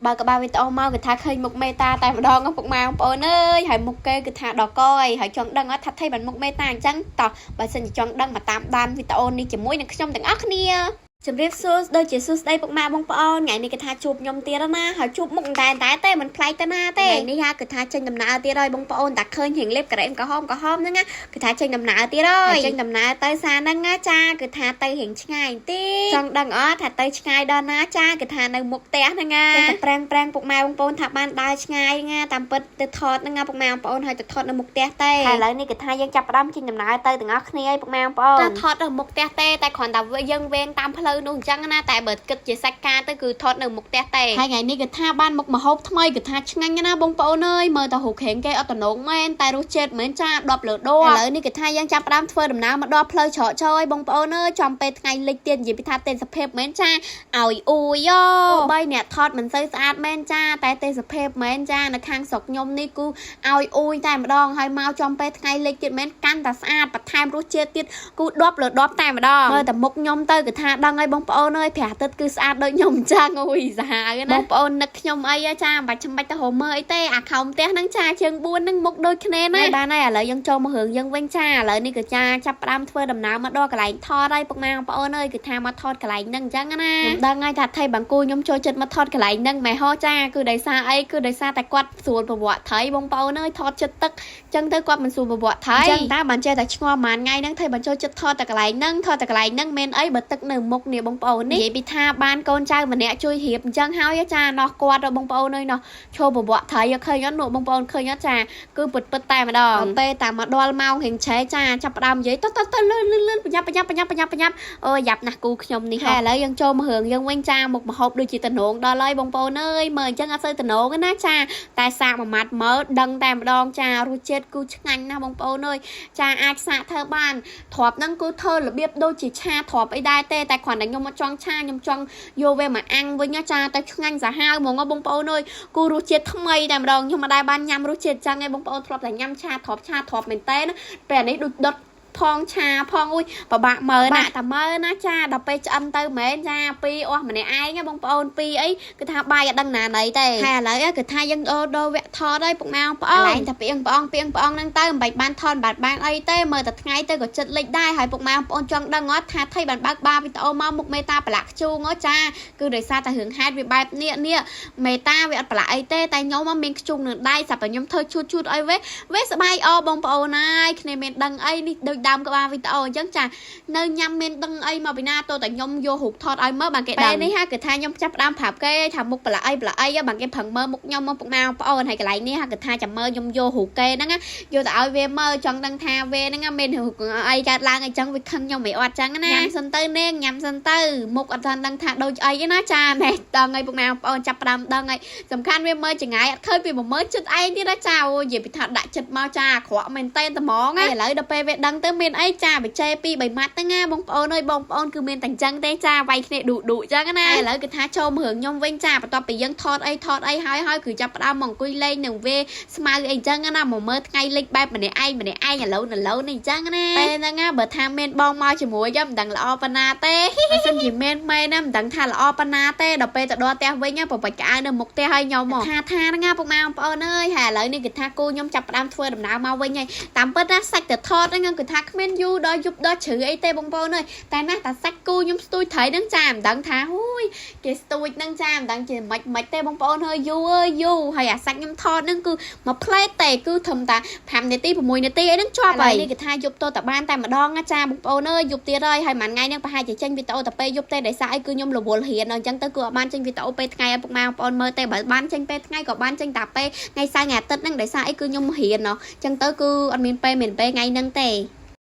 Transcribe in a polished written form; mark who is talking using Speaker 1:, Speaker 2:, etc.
Speaker 1: បើកក្បាលវីដេអូមកគឺថាឃើញមុខមេតាតែម្ដងពុកម៉ែបងប្អូនអើយហើយមុខគេគឺថាដល់កយហើយចង់ដឹងអត់ថាថៃបានមុខមេតាអញ្ចឹងតោះបើសិនជាចង់ដឹងមកតាមដានវីដេអូនេះជាមួយនឹងខ្ញុំទាំងអស់គ្នា ជំរាបសួរដូចជាសួស្តីពុកម៉ែបងប្អូនថ្ងៃនេះគឺថាជួបខ្ញុំទៀតហើយណាហើយជួបមុខតែតែទេមិនប្លែកទៅណាទេថ្ងៃនេះហាគឺថាចេញដំណើរទៀតហើយបងប្អូនតែឃើញរៀងលេបក្រែមក្រហមក្រហមហ្នឹងណាគឺថាចេញដំណើរទៀតហើយចេញដំណើរទៅសាហ្នឹងណាចាគឺថាទៅរៀងឆ្ងាយបន្តិចចង់ដឹងអត់ថាទៅឆ្ងាយដល់ណាចាគឺថានៅមុខផ្ទះហ្នឹងណាចេះតែប្រាំងប្រាំងពុកម៉ែបងប្អូនថាបានដើរឆ្ងាយណាតាមពិតទៅថតហ្នឹងណាពុកម៉ែបងប្អូនហើយទៅថតនៅមុខផ្ទះទេហើយឥឡូវនេះគឺថាយើងចាប់ផ្ដើមចេញដំណើរទៅទាំងអស់គ្នាហើយពុកម៉ែបងប្អូនទៅថតនៅមុខផ្ទះទេតែគ្រាន់តែយើងវែងតាមផ្លូវនោះអញ្ចឹងណាតែបើគិតជាសាច់ការទៅគឺថតនៅមុខផ្ទះទេហើយថ្ងៃនេះគឺថាបានមុខម្ហូបថ្មីគឺថាឆ្ងាញ់ណាស់បងប្អូនអើយមើលតែរូបក្រែងគេអត់តំណងមែនតែរសជាតិមែនចា10លើ10ឥឡូវនេះគឺថាយើងចាប់ផ្ដើមធ្វើដំណើរមកដល់ផ្លូវច្រកចូលបងប្អូនអើយចំពេលថ្ងៃលិចទៀតនិយាយពីថាទេសភាពមែនចាឲ្យអ៊ូយោបីអ្នកថតមិនសូវស្អាតមែនចាតែទេសភាពមែនចានៅខាងស្រុកខ្ញុំនេះគឺឲ្យអ៊ូយតែម្ដងហើយមកចំពេលថ្ងៃលិចទៀតមែនកាន់តែស្អាតបន្ថែមរសជាតិទៀត គូ10លើ10តែម្ដងមើលតែមុខខ្ញុំទៅគឺថាដឹងហើយបងប្អូនអើយព្រះអាទិត្យគឺស្អាតដូចខ្ញុំអញ្ចឹងអូយសាហាវណាបងប្អូននឹកខ្ញុំអីចាមិនបាច់ចាំបាច់ទៅរកមើលអីទេអាខោមផ្ទះហ្នឹងចាជើង4ហ្នឹងមុខដូចគ្នាណាបានហើយឥឡូវយើងចូលមករឿងយើងវិញចាឥឡូវនេះគឺចាចាប់ផ្ដើមធ្វើដំណើរមកដល់កន្លែងថតហើយពុកម៉ែបងប្អូនអើយគឺថាមកថតកន្លែងហ្នឹងអញ្ចឹងណាខ្ញុំដឹងហើយថាថៃបង្គូខ្ញុំចូលចិត្តមកថតកន្លែងហ្នឹងម៉ែហោចាគឺដោយសារអីគឺដោយសារតែគាត់ស្រួលប្រវត្តិថៃបងប្អូនអើយថតចិត្តទឹក ចឹងទៅគាត់មិនសួរប្រវត្តិថៃចឹងតាបានចេះតែឆ្ងល់ប្រហែលថ្ងៃហ្នឹងថៃបានចូលចិត្តថតតែកន្លែងហ្នឹងថតតែកន្លែងហ្នឹងមានអីបើទឹកនៅមុខនេះបងប្អូននេះនិយាយពីថាបានកូនចៅម្នាក់ជួយរៀបអញ្ចឹងហើយចាណោះគាត់ដល់បងប្អូនអើយណោះឈោប្រវត្តិថៃឃើញអត់នោះបងប្អូនឃើញអត់ចាគឺពិតពិតតែម្ដងពេលតែមកដល់ម៉ោងរៀងឆេចាចាប់ផ្ដើមនិយាយទៅទៅទៅលឿនលឿនលឿនប្រញាប់ប្រញាប់ប្រញាប់ប្រញាប់ប្រញាប់អូយ៉ាប់ណាស់គូខ្ញុំនេះហើយឥឡូវយើងចូលមករឿងយើងវិញចាមុខមហូបដូចជាតំណងដល់ហើយបងប្អូនអើយមើលអញ្ចឹងអត់សូវតំណងទេណាចា តែសាកមួយម៉ាត់មើលដឹងតែម្ដងចារសជាតិគឺឆ្ងាញ់ណាស់បងប្អូនអើយចាអាចសាកធ្វើបានទ្រាប់ហ្នឹងគឺធ្វើរបៀបដូចជាឆាទ្រាប់អីដែរទេតែគ្រាន់តែខ្ញុំមកចង់ឆាខ្ញុំចង់យកវាមកអាំងវិញណាចាតែឆ្ងាញ់សាហាវហ្មងបងប្អូនអើយគឺរសជាតិថ្មីតែម្ដងខ្ញុំមិនដែលបានញ៉ាំរសជាតិចឹងឯងបងប្អូនធ្លាប់តែញ៉ាំឆាទ្រាប់ឆាទ្រាប់មែនតើណាពេលនេះដូចដុតផងឆាផងអ៊ុយពិបាកមើលណាតែមើលណាចាដល់ពេលឆ្អិនទៅមែនចាពីរអស់ម្នាក់ឯងណាបងប្អូនពីរអី គឺថាបាយអត់ដឹងណាណីទេហើយឥឡូវគឺថាយើងដូរដូរវគ្គថតហើយពុកម៉ែបងប្អូនកន្លែងតែពីងប្អងពីងប្អងហ្នឹងទៅមិនបាច់បានថតបាត់បានអីទេមើលតែថ្ងៃទៅក៏ចិត្តលិចដែរហើយពុកម៉ែបងប្អូនចង់ដឹងអត់ថាថៃបានបើកបាវីដេអូមកមុខមេតាប្រឡាក់ខ្ជូងហ៎ចាគឺដោយសារតែរឿងហេតុវាបែបនេះនេះមេតាវាអត់ប្រឡាក់អីទេតែខ្ញុំមកមានខ្ជូងនឹងដៃស្រាប់តែខ្ញុំធ្វើជូតជូតអីវេវេសបាយអបងប្អូនហើយគ្នាមានដឹងអីនេះដូចដើមក្បាលវីដេអូអញ្ចឹងចា នៅញ៉ាំមានដឹងអីមកពីណាតតែខ្ញុំយករូបថតឲ្យមើលបានគេដឹងពេលនេះហាគឺថាខ្ញុំចាប់ផ្ដើមប្រាប់គេថាមុខប្រឡាក់អីប្រឡាក់អីបានគេប្រឹងមើលមុខខ្ញុំមកពុកម៉ែបងប្អូនហើយកន្លែងនេះហាគឺថាចាំមើលខ្ញុំយករូបគេហ្នឹងយកទៅឲ្យវាមើលចង់ដឹងថាវាហ្នឹងមានរូបអីកើតឡើងអីចឹងវាខឹងខ្ញុំមិនអត់ចឹងណាញ៉ាំសិនទៅនាងញ៉ាំសិនទៅមុខអត់ទាន់ដឹងថាដូចអីណាចាណែដឹងអីពុកម៉ែបងប្អូនចាប់ផ្ដើមដឹងអីសំខាន់វាមើលចង្ងាយអត់ឃើញពីមកមើលចិត្តឯងទៀតណាចាអូនិយាយពីថាដាក់ចិត្តមកចាអាក្រក់មែនតេត្មងណាឥឡូវដល់ពេលវាដឹងទៅមានអីចាបច្ចេពីរបីម៉ាត់ហ្នឹងណាបងប្អូនអើយបងប្អូនគឺមានតែអញ្ចឹងទេចាវាយគ្នាឌុឌុអញ្ចឹងណាឥឡូវគឺថាចូលមករឿងខ្ញុំវិញចាបន្ទាប់ពីយើងថតអីថតអីហើយហើយគឺចាប់ផ្ដើមមកអង្គុយលេងនឹងវាស្មៅអីអញ្ចឹងណាមកមើលថ្ងៃលិចបែបម្នាក់ឯងម្នាក់ឯងឥឡូវឥឡូវនេះអញ្ចឹងណាពេលហ្នឹងណាបើថាមានបងមកជាមួយមិនដឹងល្អប៉ុណ្ណាទេបើសិនជាមានមែនណាមិនដឹងថាល្អប៉ុណ្ណាទេដល់ពេលទៅដល់ផ្ទះវិញប្របាច់ក្អៅនៅមុខផ្ទះឲ្យខ្ញុំមកថាថាហ្នឹងណាពុកម៉ែបងប្អូនអើយហើយឥឡូវនេះគឺថាគូខ្ញុំចាប់ផ្ដើមធ្វើដំណើរមកវិញហើយតាមពិតណាសាច់ទៅថតហ្នឹងគឺថាគ្មានយូរដល់យប់ដល់ជ្រៅអីទេបងប្អូនអើយតែណាតាសាច់គូខ្ញុំស្ទួយត្រីហ្នឹងចាមិនដឹងថាហ៊ួយគេស្ទួយហ្នឹងចាមិនដឹងជាមិនមិនទេបងប្អូនអើយយូរអើយយូរហើយអាសាច់ខ្ញុំថតហ្នឹងគឺមួយផ្លេតទេគឺត្រឹមតែ5នាទី6នាទីអីហ្នឹងជាប់ហើយនេះគឺថាយប់ទៅតែបានតែម្ដងណាចាបងប្អូនអើយយប់ទៀតហើយហើយមួយថ្ងៃហ្នឹងប្រហែលជាចេញវីដេអូតែពេលយប់ទេដោយសារអីគឺខ្ញុំរវល់រៀនអញ្ចឹងទៅគឺអត់បានចេញវីដេអូពេលថ្ងៃឲ្យពុកម៉ែបងប្អូនមើលទេបើបានចេញពេលថ្ងៃក៏បានចេញតែពេលថ្ងៃសៅរ៍ថ្ងៃអាទិត្យហ្នឹងដោយសារអីគឺខ្ញុំរៀនអញ្ចឹងទៅគឺអត់មានពេលមានពេលថ្ងៃហ្នឹងទេ។